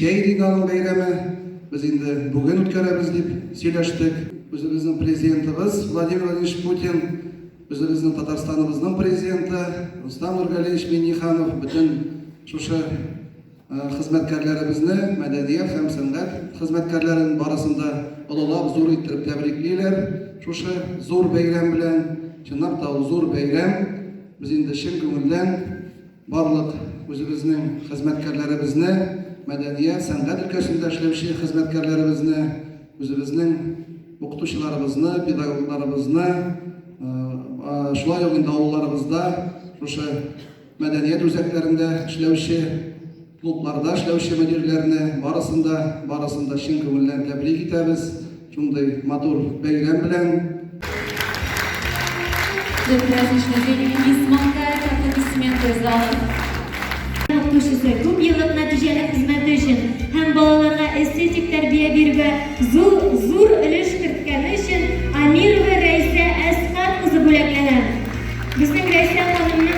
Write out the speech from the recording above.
Кичә иде инде аның бәйрәме, без инде бүген үткәрәбез дип сөйләштек. Үзебезнең Президентыбыз Владимир Владимирович Путин, үзебезнең Татарстаныбызның Президенты Рустам Нургалиевич Миңнеханов бөтен шушы хезмәткәрләребезне, мәдәният һәм сәнгать хезмәткәрләрен барысын да олылап, зур иттереп тәбриклиләр шушы зур бәйрәм белән. Чынлап та ул зур бәйрәм. Без инде чын күңелдән барлык үзебезнең хезмәткәрләребезне, мәдәният, сәнгать өлкәсендә эшләүче хезмәткәрләребезне, үзебезнең укытучыларыбызны, педагогларыбызны, шулай ук инде авылларыбызда шушы мәдәният үзәкләрендә эшләүче, клубларда эшләүче мөдирләрне, барысын да, барысын да чын күңелдән тәбрик итәбез шундый матур бәйрәм белән. Этот праздничный день не смолкают аплодисменты зала. Укытучысы күп еллык нәтиҗәле хезмәте өчен һәм балаларга эстетик тәрбия бирүгә зур зур өлеш керткәне өчен Амирова Рәйсә Әсхәт кызы бүләкләнә. Безнең Рәйсә ханымны.